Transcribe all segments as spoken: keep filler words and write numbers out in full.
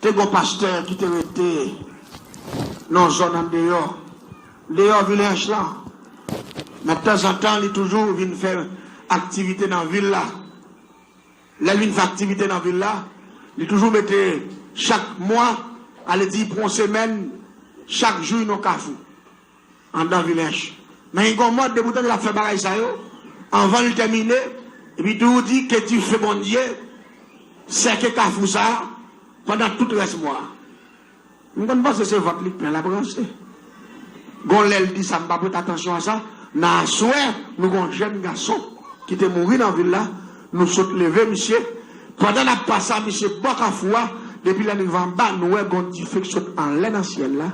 Te gon pastè ki te rete nan zòn andeyò, deyò Vilèch lan. Men tanzantan, li toujou vin fè aktivite nan vil la. Lè l vin fè aktivite nan vil la, li toujou mete chak mwa, ale di pou yon semèn, chak jou nan kafou, anndan Vilèch. Men gen yon mòd, depi w tande l ap fè bagay sa yo, anvan l tèmine, epi tou di ke dife Bondye sèke kafou sa a pandan tout rès mwa a. M konn panse se vant li k plen l ap ranse. Gon lè l di sa, m pa pote atansyon a sa. Nan aswè, nou gon jèn gason ki te mouri nan vil la. Nou sot leve misye. Pandan n ap pase a misye bò kafou a, depi lè n rive anba, nou wè gon dife k sot anlè nan syèl la,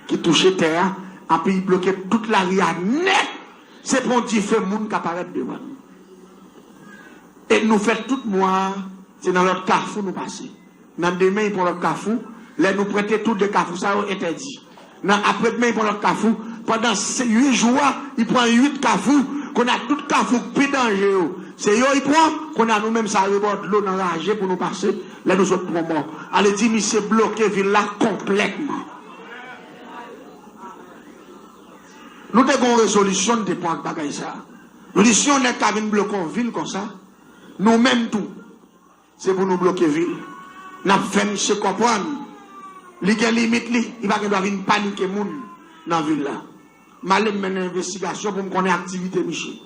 ki touche tè a, anpi l bloke tout lari a nèt. Se pa yon dife moun k aparèt devan nou. E nou fè tout mwa a, se nan lòt kafou nou pase. Nan demen, li pran lòt kafou. Lè nou prete tou de kafou sa yo entèdi. Nan apre demen, li pran lòt kafou. Pandan se uit jou a, li pran uit kafou. Kounye a, tout kafou k pi danje yo, se yo li pran. Kounye a, nou menm sa rebò dlo nan raje pou nou pase. Lè nou sot pran mò, ale di misye bloke vil la konplètman. Nou te gen yon rezolisyon n te pran ak bagay sa a. Nou di si yon nèg ka vin bloke yon vil konsa, nou menm tou, se pou nou bloke vil. N ap fè misye konprann li gen limit li, li pa gen dwa vin panike moun nan vil la. M ale m mennen envestigasyon pou m konnen aktivite misye.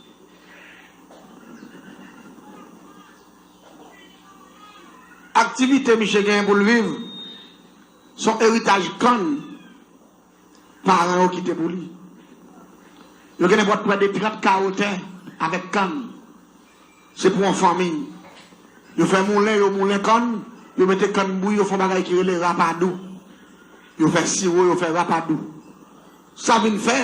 Aktivite misye genyen pou l viv, se yon eritaj kann paran yo kite pou li. Yo gen nenpòt prè de trant kawo tè avèk kann. Se pou yon fanmi. Yo fè moulen, yo moulen kann, yo mete kann bouyi, yo fè yon bagay ki rele rapadou. Yo fè siwo, yo fè rapadou. Sa vin fè,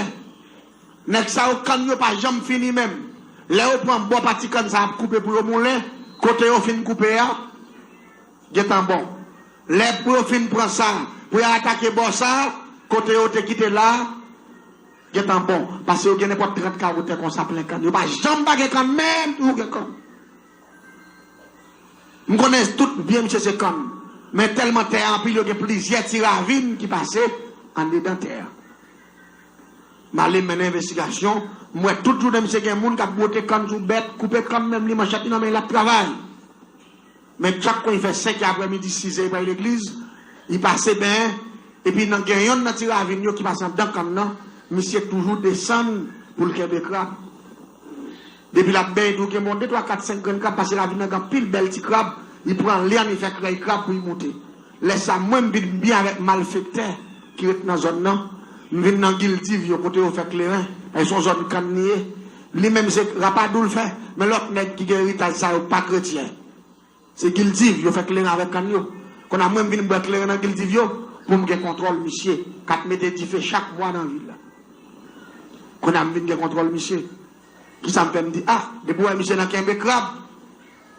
nèg sa yo, kann yo pa janm fini menm. Lè yo pran bò pati kann sa ap koupe pou yo moulen, kote yo fin koupe a, gentan bon. Lè pou yo fin pran sa, pou yo atake bò sa, kote yo te kite la, gentan bon. Paske yo gen nenpòt trant kawo tè konsa plen kann. Yo pa janm pa gen kann, menm tou yo gen kann. M konnen tout byen misye se kann. Men tèlman tè a anpil, yo gen plizyè ti ravin ki pase andedan tè a. M ale m mennen envestigasyon, m wè tout jounen misye gen moun k ap bwote kann sou bèt, koupe kann menm li, manchèt li nan men l ap travay. Men chak kou li fè senkè aprèmidi, sizè, li pral legliz, li pase benyen, epi nan gen yonn nan ti ravin yo ki pase anndan kann nan, misye toujou desann pou l kenbe krab. Depi l ap benyen, tou gen bon de, twa, kat, senk grenn krab, paske ravin nan gen anpil bèl ti krab, li pran lyann, li fè krèy krab pou li moute. Lè sa, mwen, m vin byen avèk malfektè ki ret nan zòn nan. M vin nan Gildiv yo, kote yo fè kleren. E se yon zòn kann li ye. Li menm, se rapadou l fè. Men lòt nèg ki gen eritaj sa yo pa kretyen. Se Gildiv, yo fè kleren avèk kann yo. Kounye a, mwen, m vin bwè kleren nan Gildiv yo pou m gen kontwòl misye k ap mete dife chak mwa nan vil la. Kounye a, m vin gen kontwòl misye. Kisa m fè? M di, a, depi w wè misye nan kenbe krab,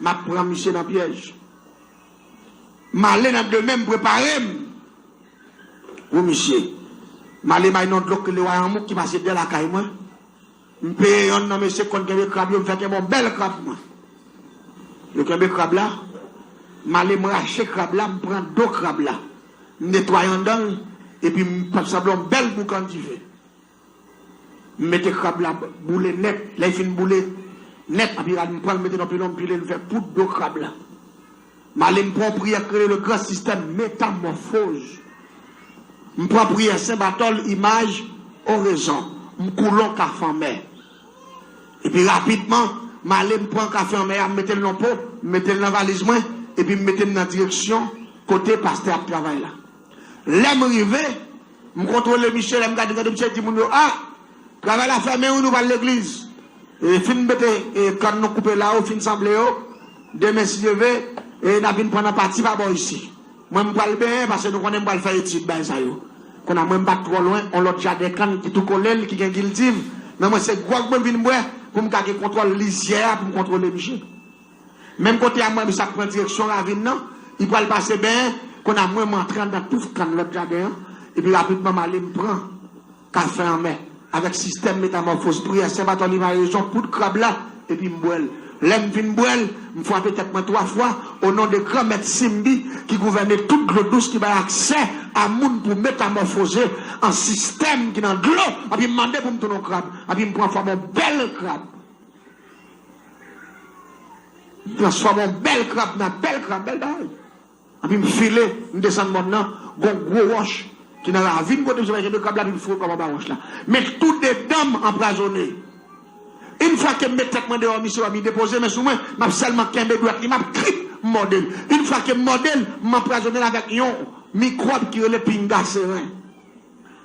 m ap pran misye nan pyèj. M ale nan demen, m prepare m pou misye. M ale bay nan dlo k rele Wayanmouk ki pase dèyè lakay mwen. M peye yonn nan mesye k konn kenbe krab yo, m fè kenbe yon bèl krab mwen. Yo kenbe krab la, m ale m rache krab la, m pran do krab la. M netwaye anndan l, epi m fè sanble yon bèl boukan dife. M mete krab la boule nèt. Lè l fin boule nèt, anpi rad m pran l, m mete nan pilon, m pile l, m fè poud do krab la. M ale m pran yon priyè k rele le gran sistèm metamòfoz. M pran priyè Sen Batòl, imaj, orezon. M koule yon kafe anmè. Epi rapidman, m ale m pran kafe anmè a, m mete l nan po, m mete l nan valiz mwen, epi m mete m nan direksyon kote pastè ap travay la. Lè m rive, m kontwole misye, lè m gade, gade misye, di moun yo, a, travay la fèmen wi, nou pral legliz. E fin mete, e, kann nou koupe la yo, fin sanble yo. Demen, si Dye vle, e, n a vin pran nan pati pa bò isi. Mwen, m pral benyen, paske nou konnen m pral fè etid bay sa yo. Kounye a, mwen, m pa t twò lwen, yon lòt jaden kann ki tou kole l, ki gen Gildiv. Men mwen, se gwòg mwen vin bwè, pou m ka gen kontwòl lizyè a, pou m kontwole misye. Menm kote a, mwen, misye ap pran direksyon ravin nan, li pral pase benyen, kounye a, mwen, m antre anndan touf kann lòt jaden an, epi rapidman, m ale, m pran kafe anmè, avèk sistèm metamòfoz, priyè Sen Batòli, rezon, poud krab la, epi m bwè l. Lè m fin bwè l, m frape tèt mwen twa fwa, o non de Granmèt Simbi ki gouvène tout dlo dous, ki bay aksè a moun pou metamòfoze an sistèm ki nan dlo, anpi m mande pou m tounen yon krab, anpi m pran fòm yon bèl krab. M transfòme yon bèl krab nan bèl krab, bèl bagay. Anpi m file, m desann mòn nan, gon gwo wòch ki nan ravin kote misye pral kenbe krab la, epi m foure kò m anba wòch la. Men tou de dan m anpwazonnen. Yon fwa ke m met tèt mwen deyò, misye wè m, li depoze men sou mwen, m ap sèlman kenbe dwèt li, m ap krip, m mòde l. Yon fwa ke m mòde l, m anpwazonnen l avèk yon mikwòb ki rele pinga seren.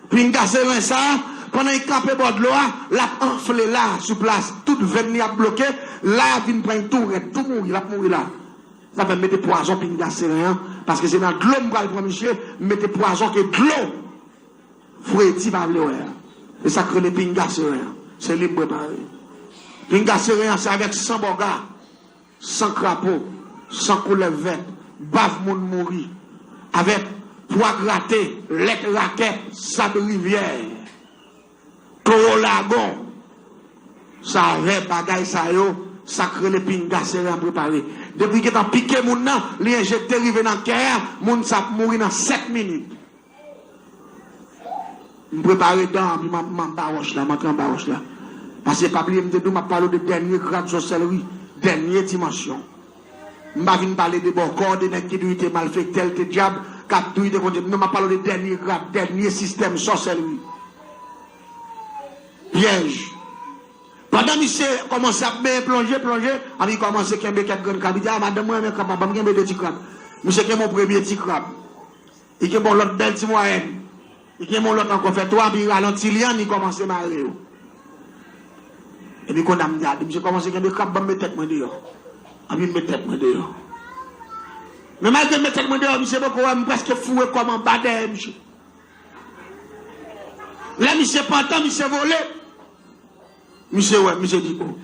Pinga seren sa a, pandan l kanpe bò dlo a, l ap anfle la, sou plas. Tout venn li ap bloke, la vin pran l tou rèd, tou mouri, l ap mouri la. Sa fè m mete pwazon pinga seren an, paske se nan dlo m pral pran misye, m mete pwazon ke dlo fredi pa vle wè a. Se sa k rele pinga seren an. Se li m prepare. Pinga seren an, se avèk san bòga, san krapo, san koulèv vèt, bav moun mouri, avèk pwa grate, lèt rakèt, sab rivyè, towo lagon. Sa avè bagay sa yo, sa k rele pinga seren an prepare. Depi gentan pike moun nan, li enjekte rive nan kè a, moun sa ap mouri nan sèt minit. M prepare dan, anpi m, m anba wòch la, m antre anba wòch la. Paske pa bliye m te di w, m ap pale w de dènye grad sòsèlri, dènye dimansyon. M pa vin pale de bòkò, de nèg ki di w te malfektè, l te dyab, k ap di w te kondye. Non, m ap pale w de dènye grad, dènye sistèm sòsèlri. Pyèj. Pandan misye kòmanse ap benyen, plonje, plonje, anpi li kòmanse kenbe kèk grenn krab. Li di, "A, madanm, mwen renmen krab, ban m kenbe de ti krab." Misye kenbe yon premye ti krab. Li kenbe yon lòt bèl ti mwayèn. Li kenbe yon lòt ankò, fè twa, anpi li rale yon ti lyann, li kòmanse mare yo. Epi kounye a m di, "A, misye kòmanse kenbe krab, ban m met tèt mwen deyò." Anpi m met tèt mwen deyò. Men malgre m met tèt mwen deyò, misye poko wè m, m prèske foure kò m anba dèyè misye. Lè misye pantan, misye vole. Misye wè, misye di, "O,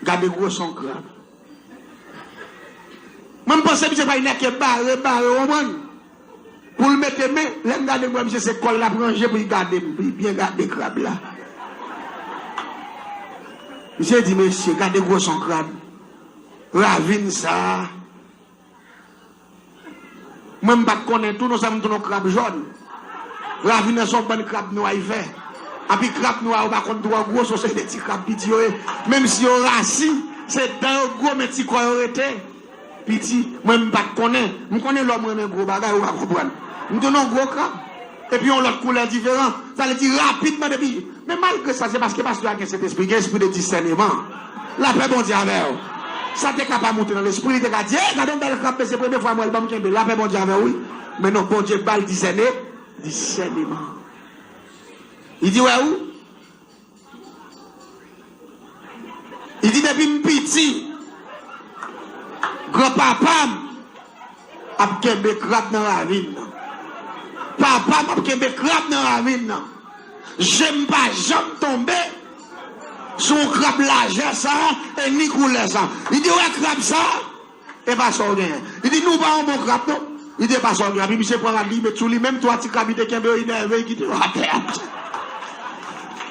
gade gwosè yon krab." Mwen, m panse misye pral nèke bare, bare, w konprann? Pou l mete men, lè m gade, m wè misye se kò l l ap ranje pou l gade m, pou l byen gade krab la. Misye di, "Mesye, gade gwosè yon krab. Ravin sa a." Mwen, m pa t konnen tou, non, sa m tounen yon krab jòn. Ravin nan se yon bann krab nwa li fè. Anpi krab nwa yo pa konn twò gwo, se yon seri de ti krab piti yo ye. Menm si yo rasi, se dan yo gwo, men ti kò yo rete piti. Mwen, m pa t konnen. M konnen lòm renmen gwo bagay, ou pa konprann. M tounen yon gwo krab. Epi yon lòt koulè diferan. Sa vle di rapidman depi Men malgre sa, se paske pastè a gen Sentespri, gen espri de disèneman. Lapè Bondye avè w. Sa te ka pa moute nan lespri, li te ka di, "Ey, gade yon bèl krab, men se premye fwa m wè l, ban m kenbe l." Lapè Bondye avè w, wi. Men non, Bondye ba l disène, disèneman. Li di, "Wè ou?" Li di, "Depi m piti, granpapa m ap kenbe krab nan ravin nan. Papa m ap kenbe krab nan ravin nan. Je m pa janm tonbe sou yon krab lajè sa a, e ni koulè sa a." Li di, "Ou wè krab sa a? E pa sa w genyen." Li di, "Nou pa yon bon krab, non." Li di, "E pa sa w genyen." Epi misye pran rad li, met sou li, menm twa ti krab li te kenbe yo, li nève, li kite yo atè a.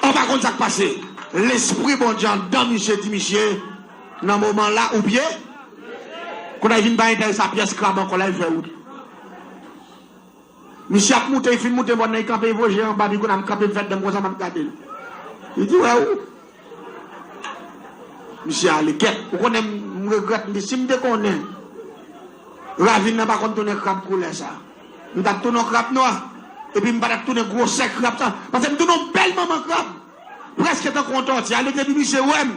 Ou pa konn sa k pase. Lespri Bondye anndan misye di misye, nan moman la, ou pye. Kounye a, li vin bay entèvyou sa pyès krab ankò la, li fè wout. Misye ap moute, li fin moute, mòn nan, li kanpe, li voye je anba, pi kounye a, m kanpe, m fè dan m konsa, m ap gade l. Li di, "Wè ou?" Misye ale kèt. Ou konnen, m, m regrèt, m di, "Si m te konnen ravin nan pa konn tounen krab koulè sa, m t ap tounen yon krab nwa, epi m pa t ap tounen gwosè krab sa, paske m tounen yon bèl manman krab, prèske tankou yon tòti." Ale depi misye wè m,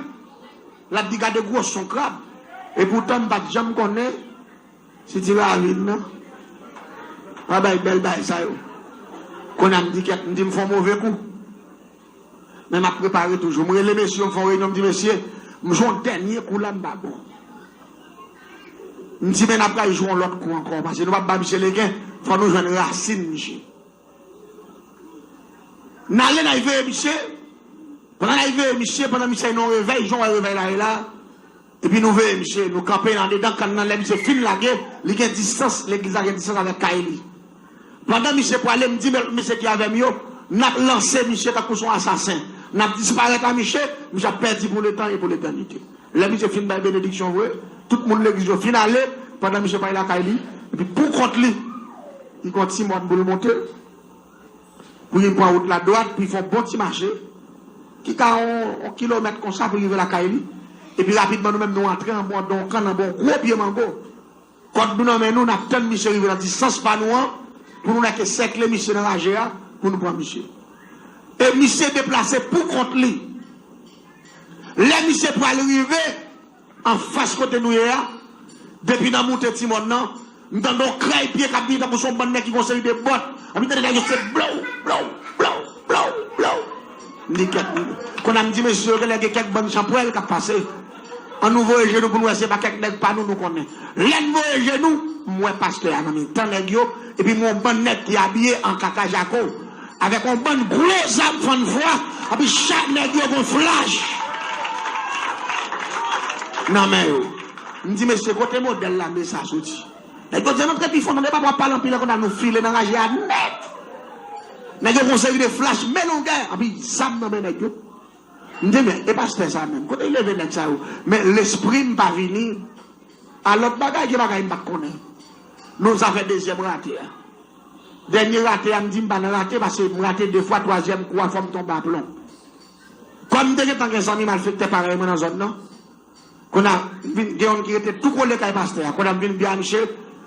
l ap di, "Gade gwosè yon krab." Epoutan, m pa t janm konnen si ti ravin nan pa bay bèl bay sa yo. Kounye a m di, "Kèt," m di, "M fè yon move kou." Men m ap prepare toujou. M rele mesye yo, m fè yon reyinyon, m di, "Mesye, m jwe yon dènye kou la, m pa bon." M di, "Men n ap pral jwe yon lòt kou ankò, paske nou p ap ba misye legen, fò nou jwenn rasin misye." N ale, n al veye misye. Pandan n al veye misye, pandan misye nan yon revèy, jan w wè revèy la ye la, epi nou veye misye, nou kanpe andedan kann nan, lè misye fin lage, li gen distans, legliz la gen distans avèk kay li. Pandan misye prale, m di, "Men lòt mesye ki avè m yo, n ap lanse misye tankou se yon asasen." N ap disparèt a miche, miche ap pèdi pou letan e pou letènite. Lè miche fin bay benediksyon vre, tout moun legliz yo fin ale, pandan miche pral lakay li, epi pou kont li, li gon ti mòn pou l monte, pou li pran wout la dwat, pou li fè yon bon ti mache, ki ka yon, yon kilomèt konsa pou li rive lakay li. Epi rapidman nou menm nou antre anba yon, anba yon kann, anba yon gwo pye mango. Kòd nou nan men nou, n ap tann misye rive nan distans pa nou an, pou nou nèke sèkle misye nan raje a, pou nou pran misye. E misye deplase pou kont li. Lè misye pral rive anfas kote nou ye a, depi nan moute ti mòn nan, m tande yon krèy pye k ap vini tankou se yon bann nèg ki gon seri de bòt. Anpi tande nèg yo se blow, blow, blow, blow, blow. M di kèk, kounye a m di mesye yo genlè gen kèk bann chanpwèl k ap pase. Ann nou voye je nou pou n wè se pa kèk nèg pa nou nou konnen. Lè n voye je nou, m wè pastè a nan mitan nèg yo, epi m wè yon bann nèg ki abiye an kaka jako, avèk yon bann gwo zam fann fwa, epi chak nèg yo gon flach nan men yo. M di, "Mesye, kote modèl lame sa soti?" Nèg yo di, "Ann antre pi fon, tande papa w ap pale anpil, kounye a nou file nan raje a nèt." Nèg yo gon seri de flach, men longè, epi zam nan men nèg yo. M di, "Men, e pastè sa menm, kote l leve nèg sa yo?" Men lespri m pa vini a lòt bagay, gen bagay m pa t konnen. Nou zafè dezyèm rate a. Dènye rate a, m di m pa nan rate, paske m rate de fwa, twazyèm kou a, fò m tonbe a plon. Kòm m te gentan gen zanmi malfektè parèy mwen nan zòn nan, kounye a, m vin, gen youn ki rete tou kole kay pastè a. Kounye a, m vin di a misye,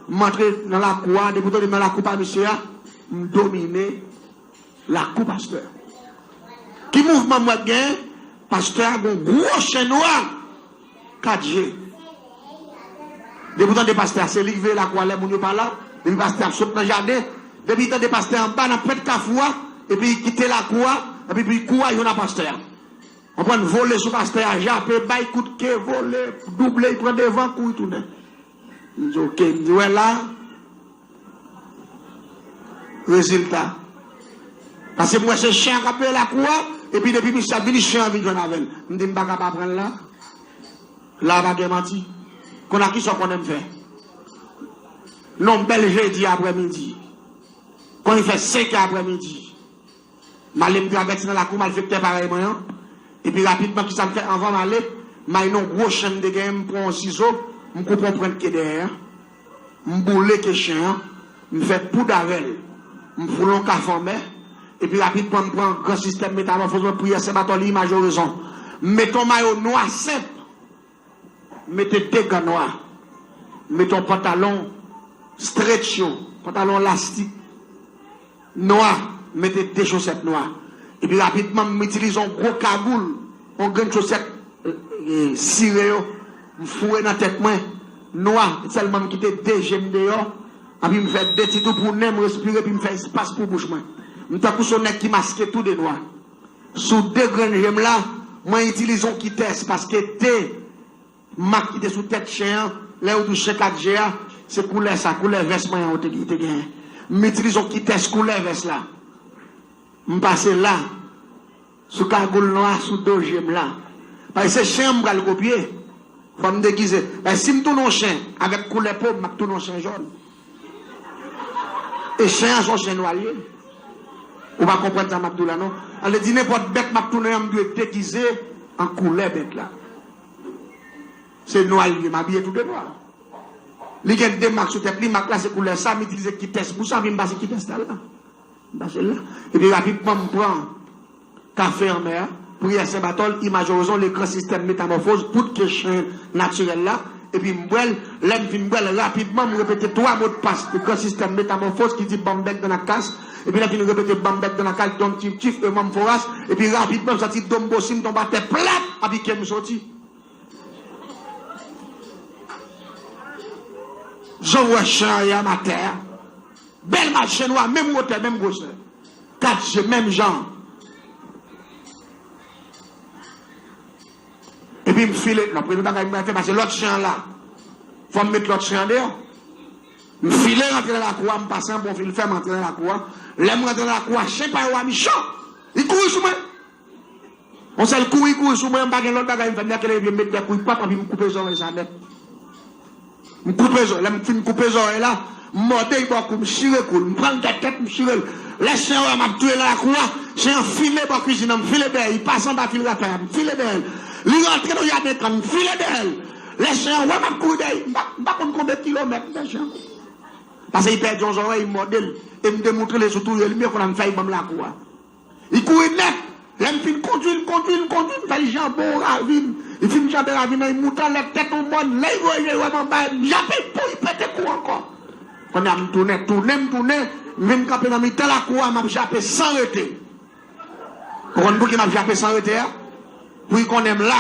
m antre nan lakou a, depi w tande m nan lakou pa misye a, m domine lakou pastè a. Ki mouvman m wè k genyen? Pastè a gon gwo chen nwa, kat je. Depi w tande pastè a, se li k veye lakou a lè moun yo pa la. Depi pastè a ap sot nan jaden, depi l tande pastè a anba nan pwent kafou a, epi li kite lakou a, epi li kouri al jwenn a pastè a. Konprann, vole sou pastè a, jape, bay kout ke, vole, double, li pran devan, kouri tounen. M di, "Oke," m di, "Wè la, rezilta." Paske m wè se chen an k ap veye lakou a, epi depi misye ap vini, chen an vin jwenn avè l. M di, "M pa ka pa pran l la." La pa gen manti. Kounye a kisa w konnen m fè? Non, bèl jedi aprèmidi. Konn fè senk è aprèmidi. M ale, m travèse nan lakou malfektè parèy mwen an. Epi rapidman, kisa m fè anvan m ale? M al nan yon gwo chen m te genyen, m pran yon sizo, m koupe yon pwent ke dèyè a. M boule ke chen an, m fè poud avè l. M foule yon kafe anmè. Epi rapidman, m pran gran sistèm metamòfoz mwen, priyè Sen Batòli, imaj orezon. M mete yon mayo nwa senp. M mete de gan nwa. M mete yon pantalon stretch yo, pantalon lastik nwa, m mete de chosèt nwa. Epi rapidman, m itilize yon gwo kagoul, yon grenn chosèt, e, e, sire yo, m foure nan tèt mwen, nwa, sèlman m kite de je m deyò, epi m fè de ti tou pou nen m respire, epi m fè espas pou bouch mwen. M tankou se yon nèg ki maske tou de nwa. Sou de grenn je m la, mwen itilize yon kitès, paske de mak ki te sou tèt chen an, lè yo di w chen kat je a, se koulè sa, koulè vès mwen an, ou te, te genyen. M itilize yon kitès koulè vès la. M pase la, sou kagoul nwa, sou do je m la. Paske se chen an m pral kopye. Fò m degize. Paske si m tounen yon chen avèk koulè po m, m ap tounen yon chen jòn. E chen an se yon chen nwa l ye. Ou pa konprann sa m ap di w la, non? Sa vle di nenpòt bèt m ap tounen an, m dwe degize an koulè bèt la. Se nwa l ye, m abiye tou de nwa. Li gen de mak sou tèt li, mak la se koulè sa, m itilize kitès pou sa, epi m pase kitès la la. M pase l la. Epi rapidman, m pran kafe anmè a, priyè Sen Batòl, imaj orezon, le gran sistèm metamòfoz, poud ke chen natirèl la, epi m bwè l. Lè m fin bwè l, rapidman, m repete twa modpas gran sistèm metamòfoz ki di, "Ban m bèk dan la kas." Epi lè m fin repete, "Ban m bèk dan la kas", don tif tif, e manm foras, epi rapidman, m santi do m bosi, m tonbe atè plat, epi ke m soti. Jan w wè chen an ye a m atè a. Bèl mache nwa, menm wotè, menm gwosè. Kat je, menm jan. Epi m file, non, premye bagay mwen fè, pase lòt chen an la. Fò m met lòt chen an deyò. M file rantre nan lakou a, m pase anba yon fil fè, m rantre nan lakou a. Lè m rantre nan lakou a, chen pa yo a michan. Li kouri sou mwen. Yon sèl kou, li kouri sou mwen, m pa gen lòt bagay m fè, m leve pye m met de kou, pap, epi m koupe zòrèy sa nèt. M koupe zò-, lè m fin koupe zòrèy la, M mòde l bò kou, m chire kou l, m pran l tèt tèt, m chire l. Lè chen an wè m ap touye nan lakou a, chen an file bò kwizin nan, m file dèyè, li pase anba fil rapè a, m file dèyè l. Li rantre nan jaden kann, m file dèyè l. Lè chen an wè m ap kouri dèyè, m pa, m pa konn konbyen kilomèt m fè chen an kouri. Paske li pèdi yon zòrèy, m mòde l, e m demontre l sou touye l, men kounye a m fè l ban m lakou a. Li kouri nèt. Lè m fin kondui l, m kondui l, m kondui l, m fè l janbe yon ravin. Li fin janbe ravin nan, li moute anlè tèt yon mòn. Lè li voye je l wè m anba, m jape l, pou li pete kou ankò. Kounye a m tounen, tounen, m tounen, m vin kanpe nan mitan lakou a, m ap jape san rete. Ou konn pouki m ap jape san rete a? Pou li konnen m la.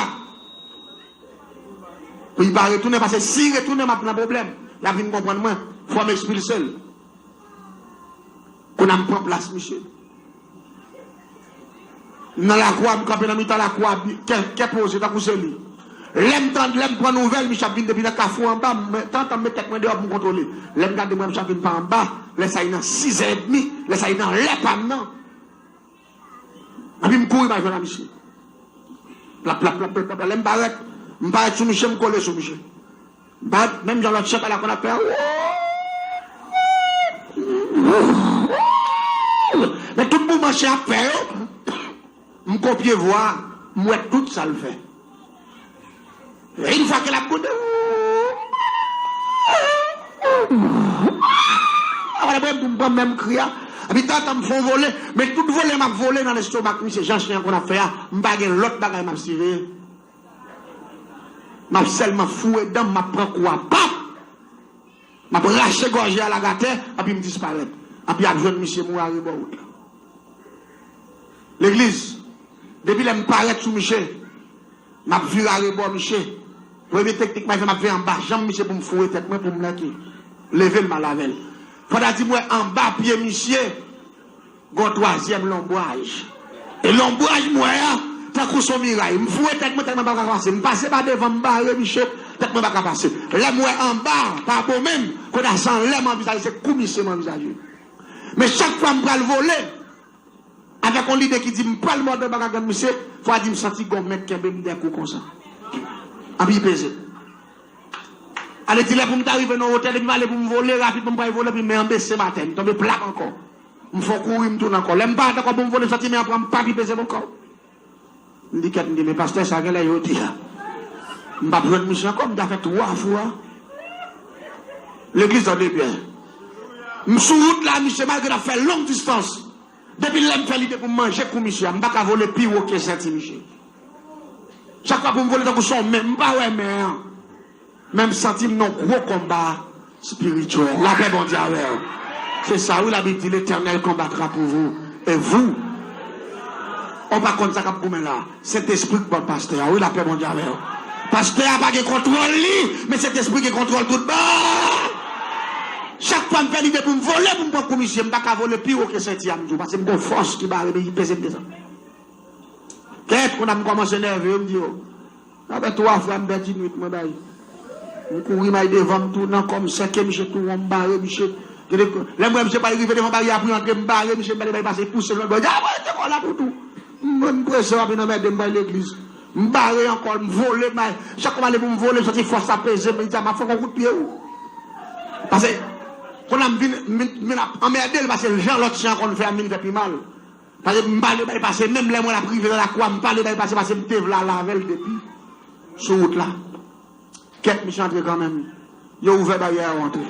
Pou li pa retounen, paske si li retounen, m ap nan pwoblèm. L ap vin konprann mwen. Fò m ekspilse l. Kounye a m pran plas misye. M nan lakou a, m kanpe nan mitan lakou a, bi- kè, kè poze, tankou se li. Lè m tande, lè m pran nouvèl, misye ap vin depi nan kafou anba, m, tantan m met tèt mwen deyò pou m kontwole. Lè m gade, m wè misye ap vin pa anba, lè sa li nan sizè edmi, lè sa li nan lè pa m nan. Epi m kouri m al jwenn a misye. Plap, plap, plap, plap, plap. Lè m parèt, m parèt sou misye, m kole sou misye. M parèt, menm jan lòt chen pa la konn ap fè. Men tout mouvman chen ap fè yo, m kopye vwa, m wè tout sa l fè. Yon fwa ke l ap gwonde, apre pou m pran menm kri a, epi tantan m fè yon vole, men tout vole m ap vole nan lestomak misye, jan chen an konn ap fè a, m pa gen lòt bagay m ap siveye. M ap sèlman foure dan m, m ap pran kou a, pap! M ap rache gòje a lage atè, epi m disparèt. Epi y ap jwenn misye mouri arebò wout la. Legliz, depi lè m parèt sou misye, m ap vire arebò misye. Premye teknik m ap fè, m ap veye anba janm misye pou m foure tèt mwen, pou m leke. Leve l m al avè l. Fò ta di m wè anba pye misye, gon twazyèm lonbraj. E lonbraj m wè a, tankou s on miray. M foure tèt mwen, tèt mwen pa ka pase. M pase pa devan, m bare misye, tèt mwen pa ka pase. Lè m wè anba, pa bon menm, kote a se anlè m anvizaje, se kou misye m anvizaje. Men chak fwa m pral vole, avèk yon lide ki di m pral mòde anba gagann misye, fò a di m santi gon men kenbe m dèkou konsa. Anpi peze. Ale di lè pou m ta rive nan wotè, depi m ale pou m vole, rapidman m pral vole, epi men an bese m atè, m tonbe plat ankò. M fè yon kouri, m tounen ankò. Lè m parèt ankò pou m vole, m santi men an pran m, pap, li peze m ankò. M di kèt, m di, men pastè sa genlè yo di a. M p ap jwenn misye ankò, m ta fè twa fwa. Legliz, tande byen. M sou wout la, misye, malgre n ap fè long distans. Depi lè m fè lide pou m manje kou misye a, m pa ka vole pi wo ke senti misye. Chak fwa pou m vole tankou s on men, m pa wè men an. Men m santi m nan gwo konba espirityèl. Lapè Bondye avè w. Se sa wi, Labib di, Letènèl konbatra pou vou. E vou. Ou pa konn sa k ap goumen la. Sentespri k ban pastè a. Wi, lapè Bondye avè w. Pastè a pa gen kontwòl li, men Sentespri gen kontwòl tout bon. Chak fwa m fè lide pou m vole, pou m pran kou misye, m pa ka vole pi wo ke senti a m di w, paske m gon fòs ki bare m, ki peze m desann. Kèt, kounye a m kòmanse nève yo, m di yo, sa fè twa fwa m pèdi nwit mwen bay. M kouri m al devan, m tounen ankò, m sèke misye tou won, m bare misye. Lè m wè misye pral rive devan baryè a pou l antre, m bare misye, m pale bay pase, pouse l lòt bò, di, "A, mwen rete kò la pou tou." M, m prese, w ap vin anmède m bay legliz. M bare ankò, m vole, m al, chak fwa m ale pou m vole, m santi fòs la peze m, li di, "A, m ap fè w yon kout pye wi." Paske, kounye a m vin, m vin, m vin ap anmède l, paske jan lòt chen an konn fè a, m vin fè pi mal. Paske m pale bay pase, menm lè m wè l ap rive nan lakou a, m pale bay pase, paske m te vle al avè l depi sou wout la. Kèt, misye antre kanmenm. Yo ouvè baryè a, yo antre.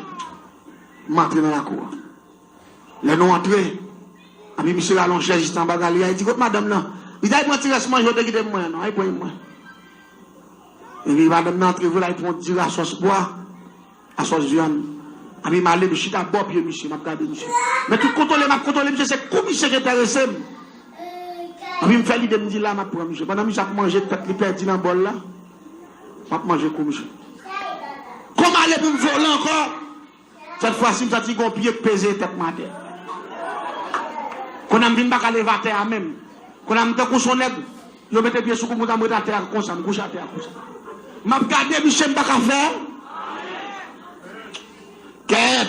M antre nan lakou a. Lè nou antre, epi misye rale yon chèz jis anba galri a, li di, "Kot madanm nan?" Li di, "Al pran ti rès manje w te kite pou mwen an non, al pran pou mwen." Epi madanm nan antre vre, l al pran yon diri a sòs pwa, a sòs vyann. Epi m ale, m chita bò pye misye, m ap gade misye. Men tout kontwole m ap kontwole misye, se kou misye ki enterese m. Epi m fè lide, m di, "La, m ap pran misye." Pandan misye ap manje tèt li pèdi nan bòl la, m ap manje kou misye. Kou m ale pou m vole ankò, sèt fwa si, m santi gon pye k peze tèt mwen atè. Kounye a m vin pa ka leve atè a menm. Kounye a m tankou s on nèg, yo mete pye sou kou m, kounye a m ret atè a konsa, m kouche atè a konsa. M ap gade misye, m pa ka fè. Kèt!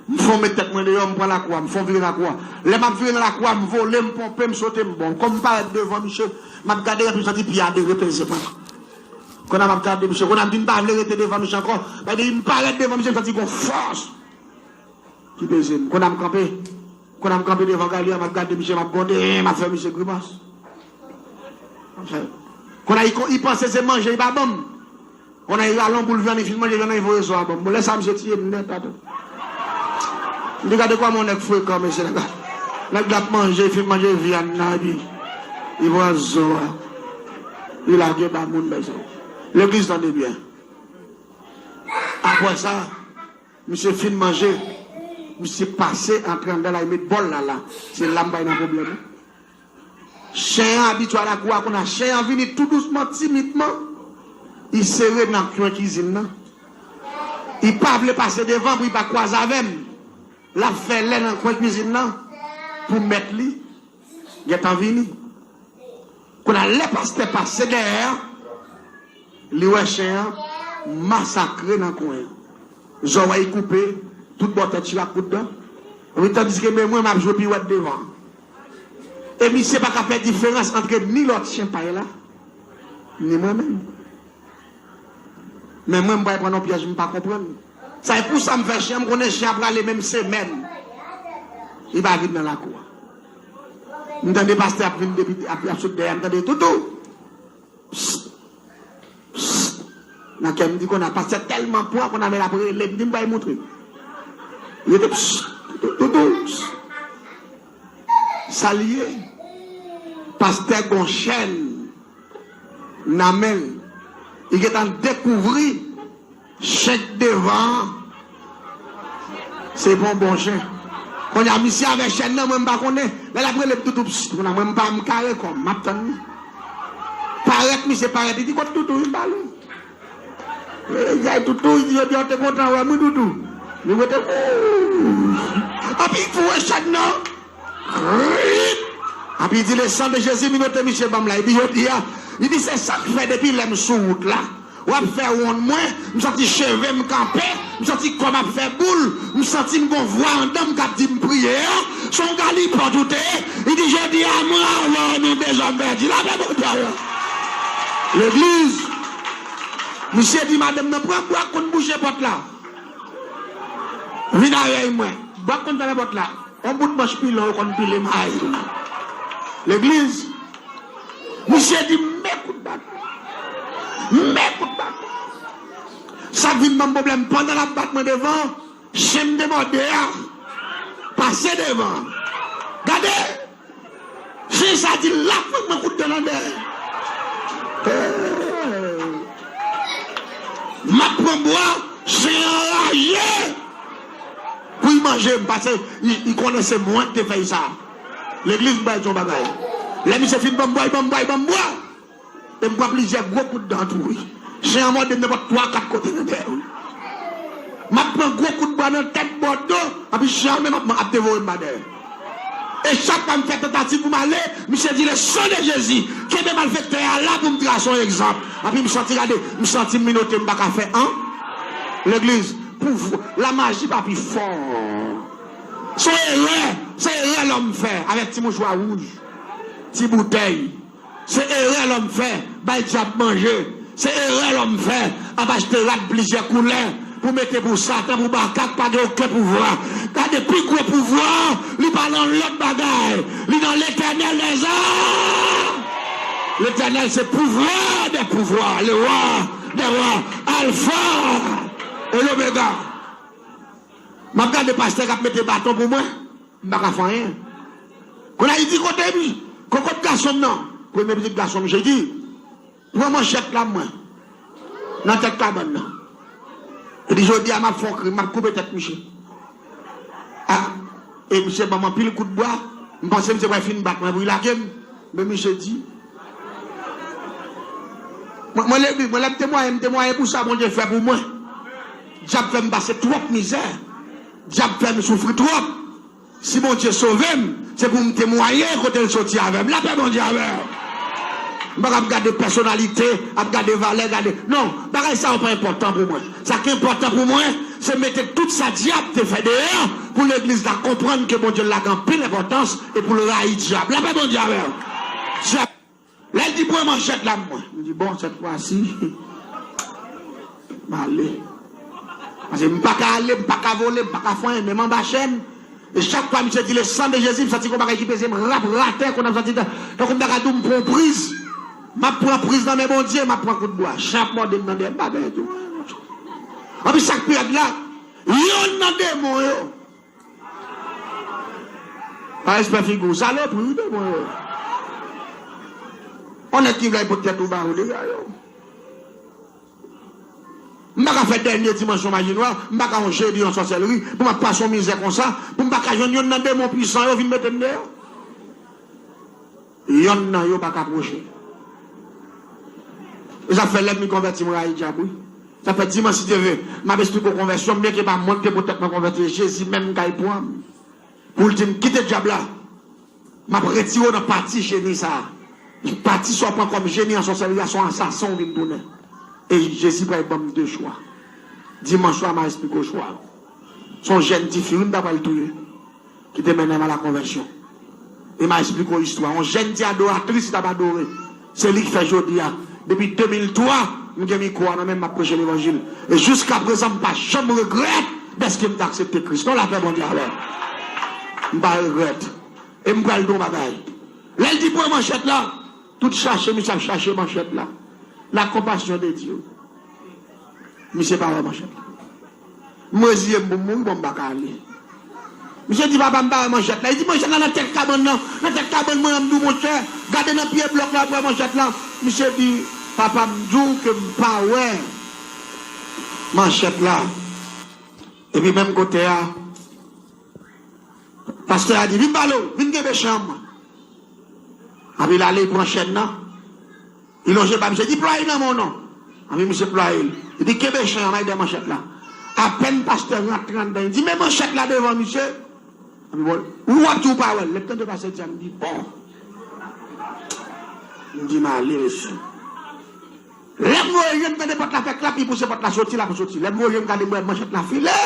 M fè on met tèt mwen deyò, m pran lakou a, m fè on vire lakou a. Lè m ap vire nan lakou a, m vole, m ponpe, m sote, m bon. Kòm m parèt devan misye, m ap gade, epi m santi pye a de repeze mwen. Kounye a m ap gade misye, kounye a m vin pa vle rete devan misye ankò. Paske m parèt devan misye, m santi gon fòs ki peze m. Kounye a m kanpe, kounye a m kanpe devan galya, m ap gade misye, m ap gwonde, m ap fè misye grimas. Kounye a li panse se manje li pa ban m. Kounye a li rale yon boul vyann, li fin manje vyann nan, li voye zo a ban m. Bon, lè sa a misye tiye m nèt atò. M di gade kòman yon nèg frekan, mesye, nèg la. Nèg la ap manje, li fin manje vyann nan, epi li pran zo a. Li lage ba moun, mesye. Legliz, tande byen. Apre sa, misye fin manje, misye pase antre anndan la, li met bòl la la. Se la m bay nan pwoblèm. Chen an abitye al lakou a, kounye a chen an vini tou dousman, timidman. Li sere nan kwen kizin nan. Li pa vle pase devan pou li pa kwaze avè m. L ap fè lè nan kwen kizin nan pou mèt li gentan vini. Kounye a, lè pastè pase dèyè a, li wè chen an masakre nan kwen an. Zòrèy koupe, tout bò tèt chire ak kout dan. Wi, tandiske men mwen, m ap jwe piwèt devan. E misye pa ka fè diferans ant ni lòt chen pay la, ni mwen menm. Men mwen, m pral pran yon pyèj m pa konprann. Sa e pou sa m fè chen an, m konnen chen an prale menm semèn. Li pa vin nan lakou a. M tande pastè ap vin depi, ap, ap sot dèyè, m tande toutou. Psst. Psst. Nan kè m di kounye a, pastè tèlman pran kounye a, men l ap rele m, di m bay moutre. Rete, psst, toutou, psst. Sa l ye? Pastè gon chèn nan men l. Li gentan dekouvri chen k devan an. Se pa yon bon chen. Kounye a, misye avè chèn nan, mwen m pa konnen. Lè l ap rele m toutou, psst, kounye a, mwen m pa, m kare kò m, m ap tann li. Parèt, misye parèt, li di, "Kot toutou?" Li ba li. E, gay toutou, li di, "Yo, te kontan wè m, wi, toutou." Li rete, ooh. Anpi, foure chèn nan. Krik! Epi li di, "Le sang de Jésus, minote misye ban m la." Epi jodi a, li di, "Se sa k fè depi lè m sou wout la, w ap fè wonn mwen, m santi cheve m kanpe, m santi kò m ap fè boul, m santi m gon vwa anndan m k ap di m priye a, se yon galipòt ou te ye." Li di, "Jodi a, mwen avè w, nou dezòm pèdi." Lapè Bondye avè w. Legliz, misye di madanm nan, "Pran bwa k konn bouche pòt la. Vin avè mwen." Bwa k konn fèmen pòt la. Yon bout manch pilon yo konn pile may. Legliz, misye di, "Men kout bat. Men kout bat." Sa k vin ban m pwoblèm, pandan l ap bat mwen devan, chen m demòde a pase devan. Gade! Chen sa di l ap pran mwen kout dan nan dèyè. M ap pran bwa, chen an raje pou l manje m, paske li, li konnen se mwen ki te fè l sa. Legliz, m bay di yon bagay. Lè misye fin ban m bwa, li ban m bwa, li ban m bwa. E m pran plizyè gwo kout dan tou, wi. Chen an mòde m nenpòt twa, kat kote nan dèyè, wi. M ap pran gwo kout bwa nan tèt, bò do, anpi chen an menm ap, ap devore m pa dèyè. E chak fwa m fè tantativ pou m ale, misye di, "Le sang de Jésus, kenbe malfektè a la pou m trase yon egzanp." Anpi m santi, gade, m santi m minote, m pa ka fè an. Legliz, pou, lamaji pa pi fò. Se yon erè, se erè lòm fè avèk ti mouchwa wouj, ti boutèy. Se erè lòm fè, bay dyab manje. Se erè lòm fè, ap achte rad plizyè koulè pou mete pou Satan, pou makak, pa gen okenn pouvwa. Gade, pi gwo pouvwa, li pa nan lòt bagay. Li nan Letènèl dèzam. Letènèl se pouvwa dè pouvwa, le wa dè wa, Alfa e Lomega. M ap gade pastè k ap mete baton pou mwen. M pa ka fè anyen. Kounye a, li di, "Kote mi? Kokot gason m nan?" Premye pitit gason m, misye di, "Pran manchèt la, mwen, nan tèt kabann nan." Li di, "Jodi a, m ap fè yon krim, m ap koupe tèt misye." A, e misye ban m anpil kout bwa, m panse misye pral fin bat mwen pou li lage m. Men misye di, mwen, mwen, legliz, mwen, lè m temwaye, m temwaye pou sa Bondye fè pou mwen. Dyab fè m pase twòp mizè. Dyab fè m soufri twòp. Si Bondye sove m, se pou m temwaye kote l soti avè m. Lapè Bondye avè w. M pa ka ap gade pèsonalite, ap gade valè, gade. Non, bagay sa yo pa enpòtan pou mwen. Sa ki enpòtan pou mwen, se mete tout sa dyab te fè deyò, pou legliz la konprann ke Bondye lage anpil enpòtans e pou l rayi dyab. Lapè Bondye avè w. Dyab, lè l di, "Pran manchèt la, mwen." M di, "Bon, sèt fwa si." M ale. Paske m pa ka ale, m pa ka vole, m pa ka fè anyen, men m anba chèn. E chak fwa misye di le sang de Jésus, m santi gon bagay ki peze m rap atè, konn ap santi tan, tankou m ta ka di w m pran yon priz. M ap pran priz nan men Bondye, m ap pran kout bwa. Chen ap mòde m nan dèyè, m pa bèl tou. Anpi sa k pi rèd la, yonn nan demon yo, pa respè figi w, salopri wi demon yo. On nèg ki vle pot tèt ou ba ou deja yo. M pa ka fè dènye dimansyon maji nwa, m pa ka yon jedi yon sòsèlri, pou m ap pase yon mizè konsa, pou m pa ka jwenn yonn nan demon pwisan yo vin mete m deyò. Yonn nan yo pa ka pwoche. E sa fè lè m konvèti m rayi dyab wi. Sa fè dimanch si Dye vle, m ap esplike w konvèsyon m, byenke pa mwen ki te pou tèt mwen konvèti, Jezi menm k al pran m. Pou l di m kite dyab la. M ap retire w nan pati jeni sa a. Pati sa w pran kòm jeni an sòsèlri a, se yon asasen w vin tounen. E Jezi pral ban m de chwa. Dimanch swa, m a esplike w chwa yo. Se yon jèn tifi wi m ta pral touye, ki te mennen m a la konvèsyon. E m a esplike w istwa. Yon jèn ti adoratris ki t ap adore. Se li k fè jodi a. Depi de mil twa, m gen mikwo a nan men m, m ap preche levanjil. E jiska prezan, m pa janm regrèt dèske m te aksepte Kris. Non, lapè Bondye avè m. M pa regrèt. E m pral di w yon bagay. Lè l di pran manchèt la, tout chache misye ap chache manchèt la. La compassion de Dieu. Misye pa wè manchèt la. M reziye m pou m mouri, bon, m pa ka ale. Misye di, papa, m pa wè manchèt la. Li di, manchèt la nan tèt kabann nan. Nan tèt kabann mwen an, m di w, monchè, gade nan pye blòk la, w ap wè manchèt la. Misye di, papa, m di w ke m pa wè manchèt la. Epi menm kote a, pastè a di, vin pale w, vin kenbe chen an mwen. Epi l ale, l pran chèn nan. Li lonje ba misye, di, plwaye nan men w non. Anpi misye plwaye l. Li di, kenbe chen an, m al dèyè manchèt la. Apèn pastè rantre anndan, li di, men manchèt la devan misye. Anpi bon, ou w ap di w pa wè l. Lè m tande pastè di sa, m di, bon. M di, m ale, mesye. Lè m voye je m tande pòt la fè klap, li pouse pòt la soti, l ap soti. Lè m voye je m gade, m wè manchèt la file.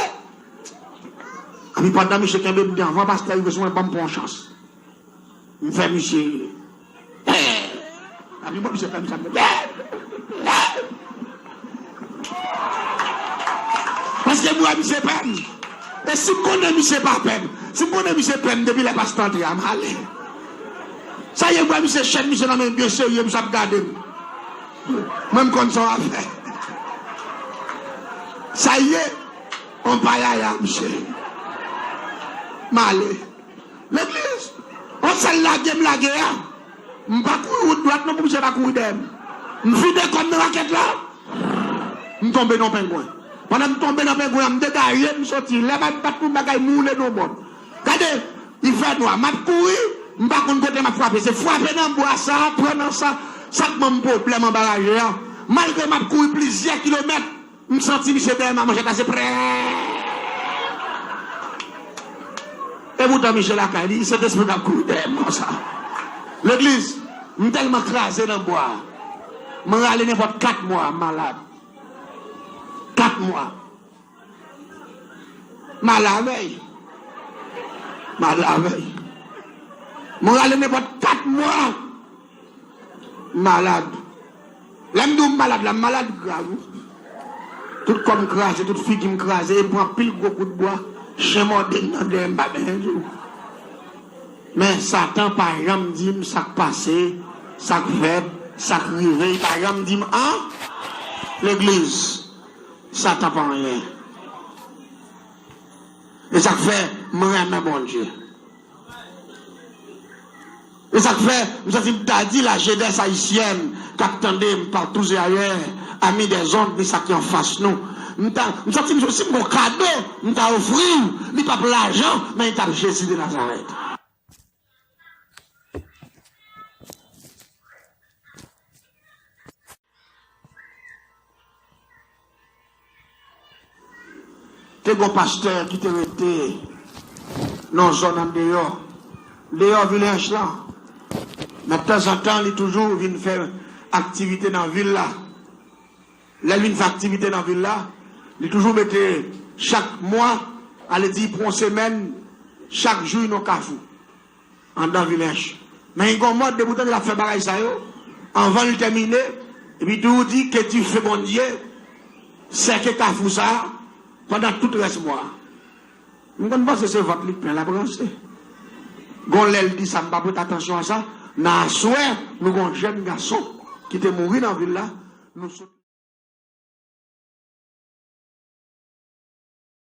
Anpi pandan misye kenbe m devan, pastè rive sou mwen, ban m pran yon chans. M fè misye. Anpi bon, misye fè m sa. Paske m wè misye pè m. E si m konnen misye pa pè m, si m konnen misye pè m depi lè pastè antre a, m ale. Sa ye, m wè misye, chèn misye nan men m byen serye, misye ap gade m. Mwen, m konn sa w ap fè. Sa ye, on payaya, misye. M ale. Legliz, on sèl lage m lage a. M pa kouri wout dwat non pou misye pa kouri dèyè m. M vide kò m nan rakèt la. M tonbe nan pengwen. Pandan m tonbe nan pengwen an, m degaje, m soti. Lè m ap bat pou m bagay, m woule nan yon bò. Gade, li fè nwa. M ap kouri, m pa konn kote m ap frape. Se frape nan bwa sa, pran nan sa, sa k ban m pwoblèm anba raje a. Malgre m ap kouri plizyè kilomèt, m santi misye dèyè m a manchèt la, se prè. Epoutan misye lakay li, Sentespri t ap kouri dèyè m konsa. Legliz, m tèlman kraze nan bwa a. M rale nenpòt kat mwa, m malad. Kat mwa. M ale avè l. M ale avè l. M rale nenpòt kat mwa. M malad. Lè m di w m malad la, m malad grav wi. Tout kò m kraze, tout figi m kraze, e m pran anpil gwo kout bwa, chen mòde m nan dèyè, m pa benyen di w. Men Satan pa janm di m sa k pase, sa k fèt, sa k rive, li pa janm di m an. Legliz, Satan pa anyen. E sa k fè m renmen Bondye. E sa k fè, m santi m ta di la jeunesse haïtienne k ap tande m partout et ailleurs, amis des ondes, ni sa ki anfas nou. M ta, m santi m si m gon kado, m ta ofri w, li p ap lajan, men li t ap Jezi de Nazarèt. Te gon pastè ki te rete nan zòn andeyò, deyò vilaj lan. Men tanzantan, li toujou vin fè aktivite nan vil la. Lè l vin fè aktivite nan vil la, li toujou mete chak mwa, ale di pou yon semèn, chak jou nan kafou. Anndan vilaj. Men gen yon mòd, depi w tande l ap fè bagay sa yo, anvan l tèmine, epi tou di, que Dieu fait bon Dieu, Sèke kafou sa a pandan tout rès mwa a. M konn panse se vant li k plen l ap ranse. Gon lè l di sa, m pa pote atansyon a sa. Nan aswè, nou gon jèn gason ki te mouri nan vil la. Nou sot